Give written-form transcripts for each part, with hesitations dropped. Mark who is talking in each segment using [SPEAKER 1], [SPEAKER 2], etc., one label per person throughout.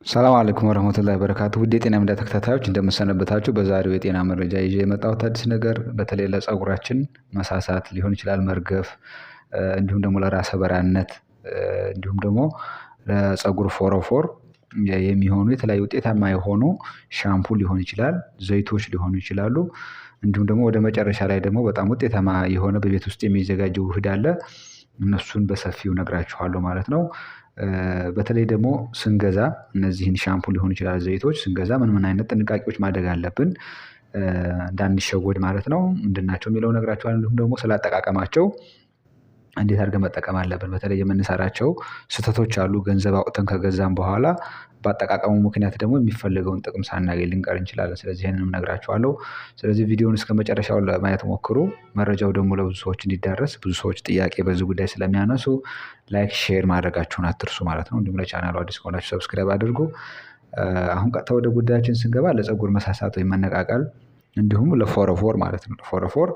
[SPEAKER 1] ሰላም አለይኩም ወረህመቱላሂ ወበረካቱ። ውድ የጤና ሚዲያ ተከታታዮች እንደምሰነበታችሁ። በዛሬው የጤና መረጃ ይዤ የመጣሁት አዲስ ነገር በተለይ ለፀጉራችን መሳሳት ሊሆን ይችላል፣ መርገፍ፣ እንዲሁም ደግሞ ለራሰ በራነት፣ እንዲሁም ደግሞ ለፀጉር ፎረፎር የሚሆኑ የተለያዩ ውጤታማ የሆኑ ሻምፑ ሊሆን ይችላል፣ ዘይቶች ሊሆኑ ይችላሉ። እንዲሁም ደግሞ ወደ መጨረሻ ላይ ደግሞ በጣም ውጤታማ የሆነ በቤት ውስጥ የሚዘጋጀው ውህድ አለ። እነሱን በሰፊው ነግራችኋለሁ ማለት ነው። በተለይ ደግሞ ስንገዛ እነዚህን ሻምፑ ሊሆን ይችላል ዘይቶች ስንገዛ ምን ምን አይነት ጥንቃቄዎች ማድረግ አለብን እንዳንሸወድ ማለት ነው። ምንድን ናቸው የሚለው እነግራችኋለሁ። እንዲሁም ደግሞ ስላጠቃቀማቸው እንዴት አድርገን መጠቀም አለብን። በተለይ የምንሰራቸው ስህተቶች አሉ። ገንዘብ አውጥተን ከገዛም በኋላ በአጠቃቀሙ ምክንያት ደግሞ የሚፈልገውን ጥቅም ሳናገኝ ልንቀር እንችላለን። ስለዚህ ይህንንም እነግራችኋለሁ። ስለዚህ ቪዲዮውን እስከ መጨረሻው ለማየት ሞክሩ። መረጃው ደግሞ ለብዙ ሰዎች እንዲዳረስ ብዙ ሰዎች ጥያቄ በዚህ ጉዳይ ስለሚያነሱ like፣ share ማድረጋችሁን አትርሱ ማለት ነው። እንዲሁም ለቻናሉ አዲስ ከሆናችሁ subscribe አድርጉ። አሁን ቀጥታ ወደ ጉዳያችን ስንገባ ለፀጉር መሳሳት ወይም መነቃቀል እንዲሁም ለፎረፎር ማለት ነው። ለፎረፎር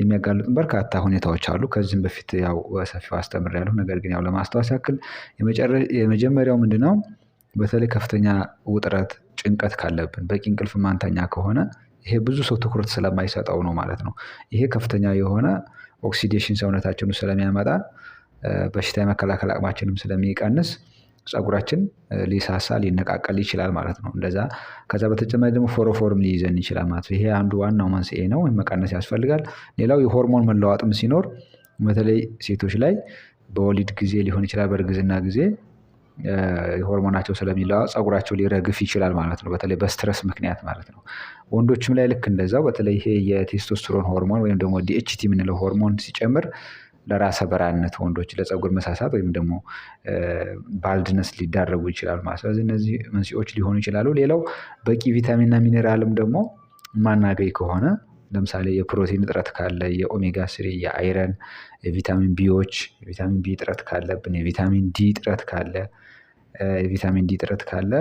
[SPEAKER 1] የሚያጋልጡ በርካታ ሁኔታዎች አሉ። ከዚህም በፊት ያው በሰፊው አስተምሬያለሁ። ነገር ግን ያው ለማስታወስ ያክል የመጀመሪያው ምንድነው? በተለይ ከፍተኛ ውጥረት፣ ጭንቀት ካለብን በቂ እንቅልፍ ማንተኛ ከሆነ ይሄ ብዙ ሰው ትኩረት ስለማይሰጠው ነው ማለት ነው። ይሄ ከፍተኛ የሆነ oxidation ሰውነታችን ስለሚያመጣ በሽታ የመከላከል አቅማችንም ስለሚቀንስ ፀጉራችን ሊሳሳ ሊነቃቀል ይችላል ማለት ነው። እንደዛ ከዛ በተጨማሪ ደግሞ ፎሮፎርም ሊይዘን ይችላል ማለት ነው። ይሄ አንዱ ዋናው መንስኤ ነው፣ መቀነስ ያስፈልጋል። ሌላው የሆርሞን መለዋጥም ሲኖር በተለይ ሴቶች ላይ በወሊድ ጊዜ ሊሆን ይችላል፣ በእርግዝና ጊዜ ሆርሞናቸው ስለሚለዋወጥ ፀጉራቸው ሊረግፍ ይችላል ማለት ነው። በተለይ በ stress ምክንያት ማለት ነው። ወንዶችም ላይ ልክ እንደዛው በተለይ ይሄ የቴስቶስትሮን ሆርሞን ወይም ደግሞ DHT የምንለው ሆርሞን ሲጨምር ለራሰ በራነት ወንዶች ለፀጉር መሳሳት ወይም ደግሞ baldness ሊዳረጉ ይችላሉ ማለት። ስለዚህ እነዚህ መንስኤዎች ሊሆኑ ይችላሉ። ሌላው በቂ ቪታሚንና ሚኔራልም ደግሞ ማናገኝ ከሆነ ለምሳሌ የፕሮቲን እጥረት ካለ፣ የ omega 3፣ የ iron፣ የቪታሚን B ዎች፣ የቪታሚን B እጥረት ካለብን፣ የቪታሚን D እጥረት ካለ የቪታሚን D እጥረት ካለ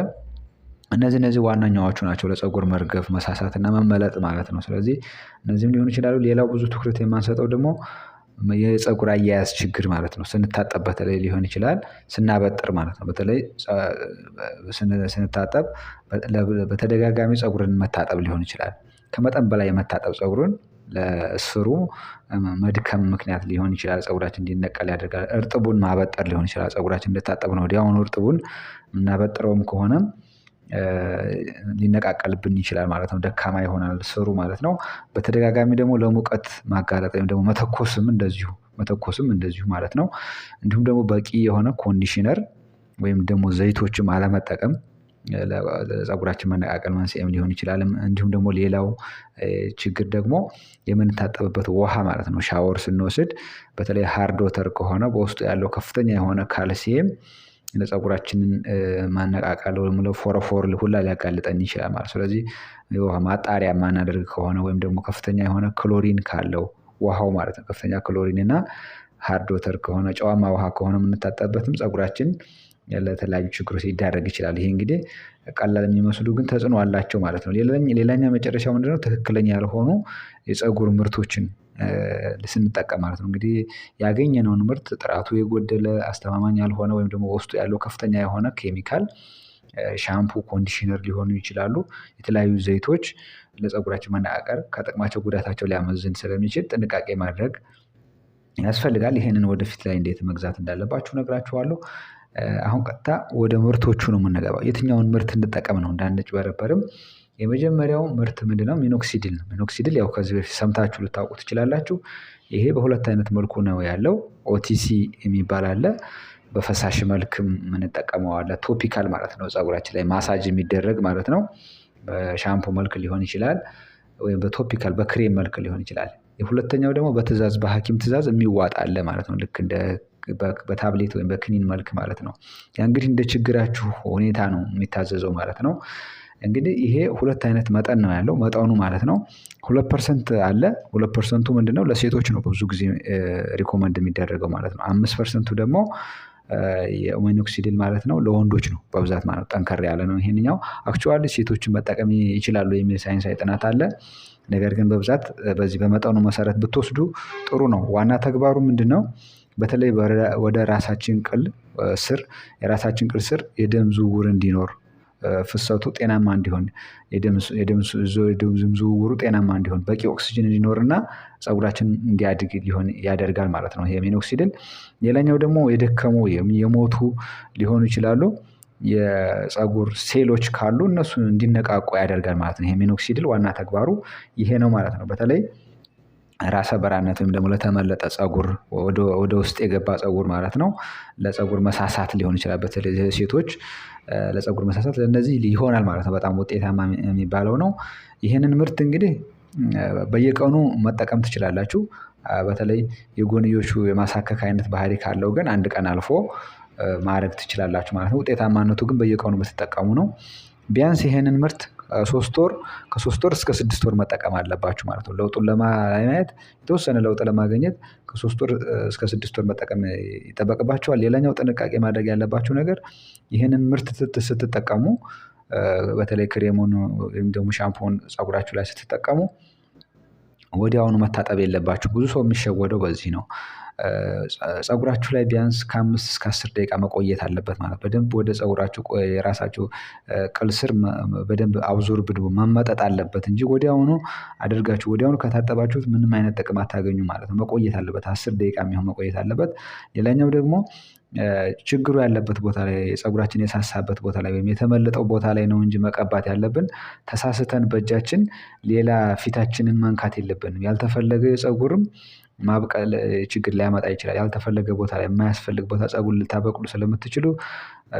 [SPEAKER 1] እነዚህ ዋነኛዎቹ ናቸው ለፀጉር መርገፍ፣ መሳሳት እና መመለጥ ማለት ነው። ስለዚህ እነዚህም ሊሆኑ ይችላሉ። ሌላው ብዙ ትኩረት የማንሰጠው ደግሞ የፀጉር አያያዝ ችግር ማለት ነው። ስንታጠብ በተለይ ሊሆን ይችላል፣ ስናበጥር ማለት ነው። በተለይ ስንታጠብ በተደጋጋሚ ፀጉርን መታጠብ ሊሆን ይችላል። ከመጠን በላይ የመታጠብ ፀጉርን ለስሩ መድከም ምክንያት ሊሆን ይችላል። ፀጉራችን እንዲነቀል ያደርጋል። እርጥቡን ማበጠር ሊሆን ይችላል። ፀጉራችን እንደታጠብነው ወዲያውኑ እርጥቡን የምናበጥረውም ከሆነ ሊነቃቀልብን ይችላል ማለት ነው። ደካማ ይሆናል ስሩ ማለት ነው። በተደጋጋሚ ደግሞ ለሙቀት ማጋለጥ ወይም ደግሞ መተኮስም እንደዚሁ ማለት ነው። እንዲሁም ደግሞ በቂ የሆነ conditioner ወይም ደግሞ ዘይቶችም አለመጠቀም ለፀጉራችን መነቃቀል መንስኤም ሊሆን ይችላል። እንዲሁም ደግሞ ሌላው ችግር ደግሞ የምንታጠብበት ውሃ ማለት ነው። ሻወር ስንወስድ በተለይ hard water ከሆነ በውስጡ ያለው ከፍተኛ የሆነ ካልሲየም ለፀጉራችንን ማነቃቀል ወይም ለፎረፎር ሁላ ሊያጋልጠን ይችላል ማለት ነው። ስለዚህ የውሃ ማጣሪያ የማናደርግ ከሆነ ወይም ደግሞ ከፍተኛ የሆነ ክሎሪን ካለው ውሃው ማለት ነው፣ ከፍተኛ ክሎሪን እና hard water ከሆነ፣ ጨዋማ ውሃ ከሆነ የምንታጠብበትም ፀጉራችን ለተለያዩ ችግሮች ሊዳረግ ይችላል። ይሄ እንግዲህ ቀላል የሚመስሉ ግን ተጽዕኖ አላቸው ማለት ነው። ሌላኛው መጨረሻው ምንድነው? ትክክለኛ ያልሆኑ የፀጉር ምርቶችን ስንጠቀም ማለት ነው። እንግዲህ ያገኘነውን ምርት ጥራቱ የጎደለ፣ አስተማማኝ ያልሆነ ወይም ደግሞ በውስጡ ያለው ከፍተኛ የሆነ ኬሚካል ሻምፑ፣ conditioner ሊሆኑ ይችላሉ። የተለያዩ ዘይቶች ለፀጉራችን መነቃቀል ከጥቅማቸው ጉዳታቸው ሊያመዝን ስለሚችል ጥንቃቄ ማድረግ ያስፈልጋል። ይሄንን ወደፊት ላይ እንዴት መግዛት እንዳለባችሁ እነግራችኋለሁ። አሁን ቀጥታ ወደ ምርቶቹ ነው የምንገባው። የትኛውን ምርት እንጠቀም ነው እንዳንጭበረበርም። የመጀመሪያው ምርት ምንድነው? minoxidil ነው። minoxidil ያው ከዚህ በፊት ሰምታችሁ ልታውቁ ትችላላችሁ። ይሄ በሁለት አይነት መልኩ ነው ያለው። OTC የሚባል አለ፣ በፈሳሽ መልክም የምንጠቀመው አለ። topical ማለት ነው፣ ፀጉራችን ላይ ማሳጅ የሚደረግ ማለት ነው። በሻምፖ መልክ ሊሆን ይችላል፣ ወይም በ topical በክሬም መልክ ሊሆን ይችላል። የሁለተኛው ደግሞ በትዕዛዝ በሐኪም ትዕዛዝ የሚዋጥ አለ ማለት ነው። ልክ እንደ በታብሌት ወይም በክኒን መልክ ማለት ነው። ያ እንግዲህ እንደ ችግራችሁ ሁኔታ ነው የሚታዘዘው ማለት ነው። እንግዲህ ይሄ ሁለት አይነት መጠን ነው ያለው፣ መጠኑ ማለት ነው። 2% አለ። 2%ቱ ምንድነው? ለሴቶች ነው ብዙ ጊዜ recommend የሚደረገው ማለት ነው። 5%ቱ ደግሞ የ minoxidil ማለት ነው ለወንዶች ነው በብዛት ማለት ነው። ጠንከር ያለ ነው ይሄንኛው። Actually ሴቶችን መጠቀም ይችላሉ የሚል ሳይንሳዊ ጥናት አለ። ነገር ግን በብዛት በዚህ በመጠኑ መሰረት ብትወስዱ ጥሩ ነው። ዋና ተግባሩ ምንድነው? በተለይ ወደ ራሳችን ቅል ስር የራሳችን ቅል ስር የደም ዝውውር እንዲኖር ፍሰቱ ጤናማ እንዲሆን፣ የደም ዝውውሩ ጤናማ እንዲሆን፣ በቂ ኦክስጅን እንዲኖርና ፀጉራችን እንዲያድግ ሊሆን ያደርጋል ማለት ነው። ይሄ minoxidil። ሌላኛው ደግሞ የደከሙ፣ የሞቱ ሊሆኑ ይችላሉ የፀጉር ሴሎች ካሉ እነሱን እንዲነቃቁ ያደርጋል ማለት ነው። ይሄ minoxidil ዋና ተግባሩ ይሄ ነው ማለት ነው። በተለይ ራሰ በራነት ወይም ደግሞ ለተመለጠ ፀጉር፣ ወደ ውስጥ የገባ ፀጉር ማለት ነው። ለፀጉር መሳሳት ሊሆን ይችላል፣ በተለይ ሴቶች ለፀጉር መሳሳት ለእነዚህ ይሆናል ማለት ነው። በጣም ውጤታማ የሚባለው ነው። ይህንን ምርት እንግዲህ በየቀኑ መጠቀም ትችላላችሁ። በተለይ የጎንዮሹ የማሳከክ አይነት ባህሪ ካለው ግን አንድ ቀን አልፎ ማድረግ ትችላላችሁ ማለት ነው። ውጤታማነቱ ግን በየቀኑ ብትጠቀሙ ነው። ቢያንስ ይሄንን ምርት 3 ወር፣ ከ3 ወር እስከ 6 ወር መጠቀም አለባችሁ ማለት ነው። ለውጡን ለማየት፣ የተወሰነ ለውጥ ለማግኘት ከ3 ወር እስከ 6 ወር መጠቀም ይጠበቅባችኋል። ሌላኛው ጥንቃቄ ማድረግ ያለባችሁ ነገር ይህንን ምርት ስትጠቀሙ፣ በተለይ ክሬሙን ወይም ደግሞ ሻምፖን ፀጉራችሁ ላይ ስትጠቀሙ ወዲያውኑ መታጠብ የለባችሁም። ብዙ ሰው የሚሸወደው በዚህ ነው። ፀጉራችሁ ላይ ቢያንስ ከ5 እስከ 10 ደቂቃ መቆየት አለበት ማለት በደንብ ወደ ፀጉራችሁ የራሳችሁ ቅል ስር በደንብ absorbed መመጠጥ አለበት እንጂ ወዲያውኑ አድርጋችሁ ወዲያውኑ ከታጠባችሁት ምንም አይነት ጥቅም አታገኙም ማለት ነው። መቆየት አለበት፣ 10 ደቂቃ የሚሆን መቆየት አለበት። ሌላኛው ደግሞ ችግሩ ያለበት ቦታ ላይ፣ ፀጉራችን የሳሳበት ቦታ ላይ ወይም የተመለጠው ቦታ ላይ ነው እንጂ መቀባት ያለብን ተሳስተን በእጃችን ሌላ ፊታችንን መንካት የለብንም። ያልተፈለገ የፀጉርም ማብቀል ችግር ሊያመጣ ይችላል። ያልተፈለገ ቦታ ላይ፣ የማያስፈልግ ቦታ ፀጉር ልታበቅሉ ስለምትችሉ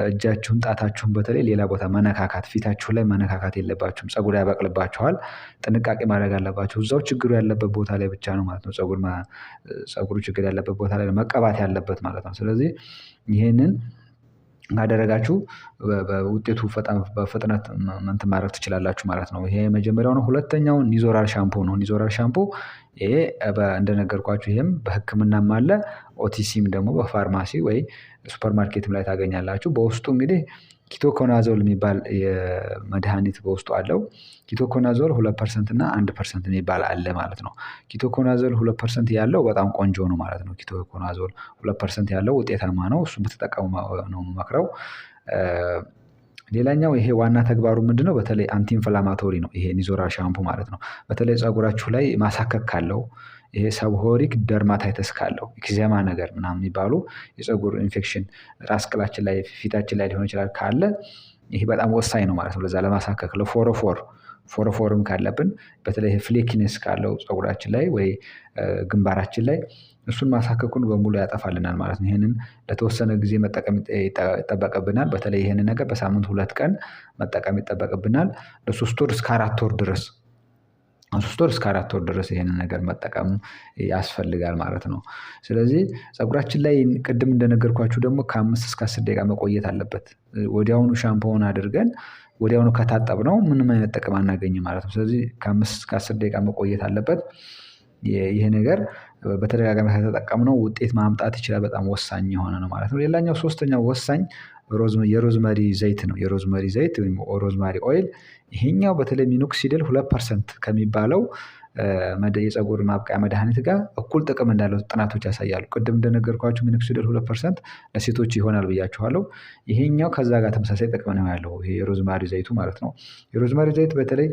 [SPEAKER 1] እጃችሁን፣ ጣታችሁን በተለይ ሌላ ቦታ መነካካት፣ ፊታችሁ ላይ መነካካት የለባችሁም። ፀጉር ያበቅልባችኋል። ጥንቃቄ ማድረግ አለባችሁ። እዛው ችግሩ ያለበት ቦታ ላይ ብቻ ነው ማለት ነው። ፀጉሩ ችግር ያለበት ቦታ ላይ መቀባት ያለበት ማለት ነው። ስለዚህ ይሄንን ካደረጋችሁ ውጤቱ በፍጥነት እንትን ማድረግ ትችላላችሁ ማለት ነው። ይሄ የመጀመሪያው ነው። ሁለተኛው ኒዞራል ሻምፖ ነው። ኒዞራል ሻምፖ ይሄ እንደነገርኳችሁ ይሄም በህክምናም አለ፣ OTC ም ደግሞ በፋርማሲ ወይ ሱፐር ማርኬትም ላይ ታገኛላችሁ። በውስጡ እንግዲህ ketoconazole የሚባል የመድኃኒት በውስጡ አለው። Ketoconazole 2% እና 1% የሚባል አለ ማለት ነው። Ketoconazole 2% ያለው በጣም ቆንጆ ነው ማለት ነው። Ketoconazole 2% ያለው ውጤታማ ነው። እሱን ብትጠቀሙ ነው የምመክረው። ሌላኛው ይሄ ዋና ተግባሩ ምንድነው? በተለይ anti inflammatory ነው ይሄ ኒዞራል ሻምፖ ማለት ነው። በተለይ ፀጉራችሁ ላይ ማሳከክ ካለው፣ ይሄ seborrheic dermatitis ካለው፣ eczema ነገር ምናምን የሚባሉ የፀጉር ኢንፌክሽን ራስ ቅላችን ላይ፣ ፊታችን ላይ ሊሆን ይችላል ካለ ይሄ በጣም ወሳኝ ነው ማለት ነው። ለዛ ለማሳከክ፣ ለፎረፎር፣ ፎረፎርም ካለብን፣ በተለይ flakiness ካለው ፀጉራችን ላይ ወይ ግንባራችን ላይ እሱን ማሳከኩን በሙሉ ያጠፋልናል ማለት ነው። ይሄንን ለተወሰነ ጊዜ መጠቀም ይጠበቅብናል። በተለይ ይሄንን ነገር በሳምንት 2 ቀን መጠቀም ይጠበቅብናል። ለ3 ወር እስከ 4 ወር ድረስ፣ 3 ወር እስከ 4 ወር ድረስ ይሄንን ነገር መጠቀም ያስፈልጋል ማለት ነው። ስለዚህ ፀጉራችን ላይ ቅድም እንደነገርኳችሁ ደግሞ ከ5 እስከ 10 ደቂቃ መቆየት አለበት። ወዲያውኑ ሻምፖውን አድርገን ወዲያውኑ ከታጠብነው ምንም አይነት ጥቅም አናገኝም ማለት ነው። ስለዚህ ከ5 እስከ 10 ደቂቃ መቆየት አለበት። ይሄ ነገር በተደጋጋሚ ከተጠቀምነው ውጤት ማምጣት ይችላል። በጣም ወሳኝ የሆነ ነው ማለት ነው። ሌላኛው ሶስተኛው ወሳኝ የ rosemary ዘይት ነው። የ rosemary ዘይት ወይም rosemary oil። ይሄኛው በተለይ minoxidil 2% ከሚባለው የፀጉር ማብቀያ መድኃኒት ጋር እኩል ጥቅም እንዳለው ጥናቶች ያሳያሉ። ቅድም እንደነገርኳችሁ minoxidil 2% ለሴቶች ይሆናል ብያችኋለሁ። ይሄኛው ከዛ ጋር ተመሳሳይ ጥቅም ነው ያለው፣ ይሄ የ rosemary ዘይቱ ማለት ነው። የ rosemary ዘይት በተለይ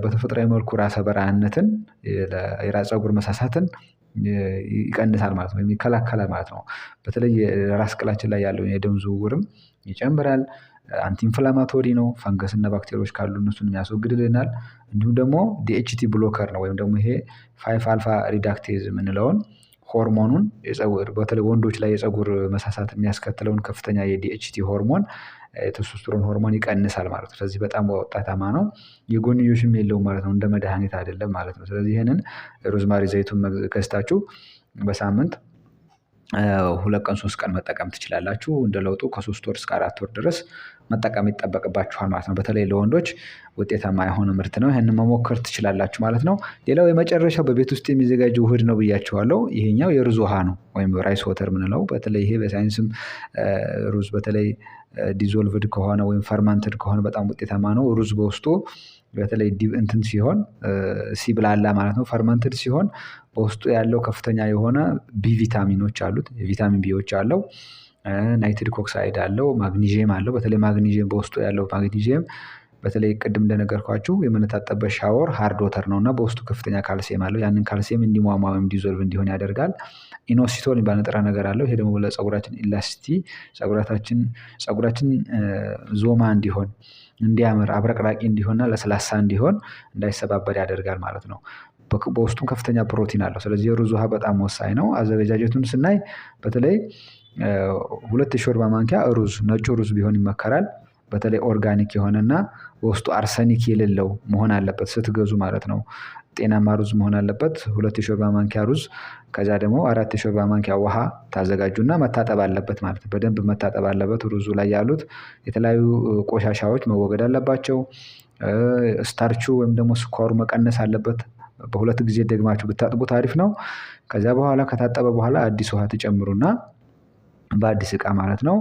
[SPEAKER 1] በተፈጥሯዊ መልኩ ራሰ በራነትን፣ የራስ ፀጉር መሳሳትን ይቀንሳል ማለት ነው፣ ወይም ይከላከላል ማለት ነው። በተለይ ራስ ቅላችን ላይ ያለውን የደም ዝውውርም ይጨምራል። Anti inflammatory ነው። ፈንገስና ባክቴሪያዎች ካሉ እነሱን ያስወግድልናል። እንዲሁም ደግሞ DHT blocker ነው፣ ወይም ደግሞ ይሄ 5 alpha reductase የምንለውን ሆርሞኑን፣ የፀጉር በተለይ ወንዶች ላይ የፀጉር መሳሳት የሚያስከትለውን ከፍተኛ የ DHT ሆርሞን፣ የቴስቶስትሮን ሆርሞን ይቀንሳል ማለት ነው። ስለዚህ በጣም ውጤታማ ነው። የጎንዮሽም የለውም ማለት ነው። እንደ መድኃኒት አይደለም ማለት ነው። ስለዚህ ይህንን rosemary ዘይቱን ገዝታችሁ በሳምንት 2 ቀን፣ 3 ቀን መጠቀም ትችላላችሁ። እንደ ለውጡ ከ3 ወር እስከ 4 ወር ድረስ መጠቀም ይጠበቅባችኋል ማለት ነው። በተለይ ለወንዶች ውጤታማ የሆነ ምርት ነው። ይህንን መሞከር ትችላላችሁ ማለት ነው። ሌላው የመጨረሻው በቤት ውስጥ የሚዘጋጅ ውህድ ነው ብያችኋለሁ። ይሄኛው የሩዝ ውሃ ነው ወይም rice water ምንለው። በተለይ ይሄ በሳይንስም ሩዝ በተለይ dissolved ከሆነ ወይም fermented ከሆነ በጣም ውጤታማ ነው። ሩዝ በውስጡ በተለይ እንትን ሲሆን፣ ሲብላላ ማለት ነው፣ fermented ሲሆን በውስጡ ያለው ከፍተኛ የሆነ B ቪታሚኖች አሉት፣ ቪታሚን B ዎች አለው። Nitric oxide አለው፣ ማግኒዥየም አለው። በተለይ ማግኒዥየም በውስጡ ያለው ማግኒዥየም በተለይ ቅድም እንደነገርኳችሁ የምንታጠበት shower hard water ነው እና በውስጡ ከፍተኛ ካልሲየም አለው። ያንን ካልሲየም እንዲሟሟ ወይም dissolve እንዲሆን ያደርጋል። Inositol የሚባል ንጥረ ነገር አለው። ይሄ ደግሞ ለፀጉራችን elasticity ፀጉራችን ዞማ እንዲሆን፣ እንዲያምር፣ አብረቅራቂ እንዲሆንና ለስላሳ እንዲሆን፣ እንዳይሰባበር ያደርጋል ማለት ነው። በውስጡም ከፍተኛ ፕሮቲን አለው። ስለዚህ የሩዝ ውሃ በጣም ወሳኝ ነው። አዘገጃጀቱን ስናይ በተለይ 2 የሾርባ ማንኪያ ሩዝ፣ ነጩ ሩዝ ቢሆን ይመከራል። በተለይ organic የሆነና በውስጡ arsenic የሌለው መሆን አለበት ስትገዙ ማለት ነው። ጤናማ ሩዝ መሆን አለበት። 2 የሾርባ ማንኪያ ሩዝ ከዛ ደግሞ 4 የሾርባ ማንኪያ ውሃ ታዘጋጁና መታጠብ አለበት ማለት ነው። በደንብ መታጠብ አለበት። ሩዙ ላይ ያሉት የተለያዩ ቆሻሻዎች መወገድ አለባቸው። Starch ኡ ወይም ደግሞ ስኳሩ መቀነስ አለበት። በሁለት ጊዜ ደግማችሁ ብታጥቡት አሪፍ ነው። ከዚያ በኋላ ከታጠበ በኋላ አዲስ ውሃ ትጨምሩና በአዲስ እቃ ማለት ነው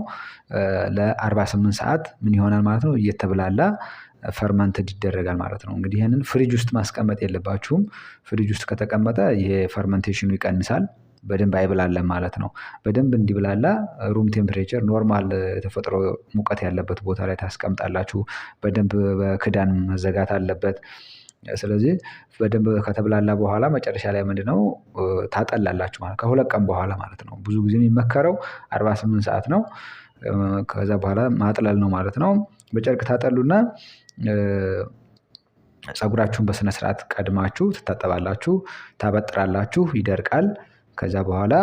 [SPEAKER 1] ለ48 ሰዓት ምን ይሆናል ማለት ነው፣ እየተብላላ fermented ይደረጋል ማለት ነው። እንግዲህ ይህንን ፍሪጅ ውስጥ ማስቀመጥ የለባችሁም። ፍሪጅ ውስጥ ከተቀመጠ ይሄ fermentation ኑ ይቀንሳል። በደንብ አይብላላም ማለት ነው። በደንብ እንዲብላላ room temperature፣ normal የተፈጥሮ ሙቀት ያለበት ቦታ ላይ ታስቀምጣላችሁ። በደንብ በክዳን መዘጋት አለበት። ስለዚህ በደንብ ከተብላላ በኋላ መጨረሻ ላይ ምንድነው ታጠላላችሁ ማለት ከ2 ቀን በኋላ ማለት ነው። ብዙ ጊዜ የሚመከረው 48 ሰዓት ነው። ከዛ በኋላ ማጥለል ነው ማለት ነው። በጨርቅ ታጠሉና ፀጉራችሁን በስነ ስርዓት ቀድማችሁ ትታጠባላችሁ፣ ታበጥራላችሁ፣ ይደርቃል። ከዛ በኋላ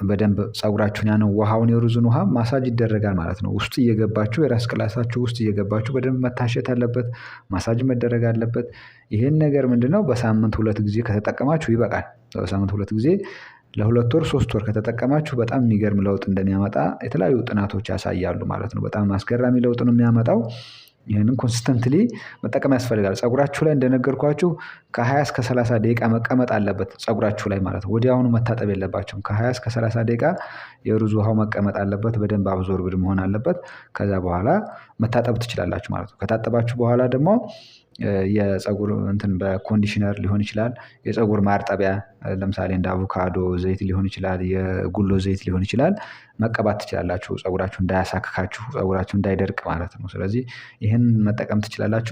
[SPEAKER 1] በደንብ ፀጉራችሁን ያንን ውሃውን የሩዝን ውሃ ማሳጅ ይደረጋል ማለት ነው። ውስጥ እየገባችሁ የራስ ቅላሳችሁ ውስጥ እየገባችሁ በደንብ መታሸት አለበት፣ ማሳጅ መደረግ አለበት። ይህን ነገር ምንድነው በሳምንት 2 ጊዜ ከተጠቀማችሁ ይበቃል። በሳምንት 2 ጊዜ ለ2 ወር 3 ወር ከተጠቀማችሁ በጣም የሚገርም ለውጥ እንደሚያመጣ የተለያዩ ጥናቶች ያሳያሉ ማለት ነው። በጣም አስገራሚ ለውጥ ነው የሚያመጣው። ይህንን consistently መጠቀም ያስፈልጋል። ፀጉራችሁ ላይ እንደነገርኳችሁ ከ20 እስከ 30 ደቂቃ መቀመጥ አለበት ፀጉራችሁ ላይ ማለት ነው። ወዲያውኑ መታጠብ የለባችሁም። ከ20 እስከ 30 ደቂቃ የሩዝ ውሃው መቀመጥ አለበት። በደንብ absorbed መሆን አለበት። ከዛ በኋላ መታጠብ ትችላላችሁ ማለት ነው። ከታጠባችሁ በኋላ ደግሞ የፀጉር እንትን በ conditioner ሊሆን ይችላል። የፀጉር ማርጠቢያ ለምሳሌ እንደ አቮካዶ ዘይት ሊሆን ይችላል፣ የጉሎ ዘይት ሊሆን ይችላል። መቀባት ትችላላችሁ ፀጉራችሁ እንዳያሳክካችሁ፣ ፀጉራችሁ እንዳይደርቅ ማለት ነው። ስለዚህ ይህን መጠቀም ትችላላችሁ።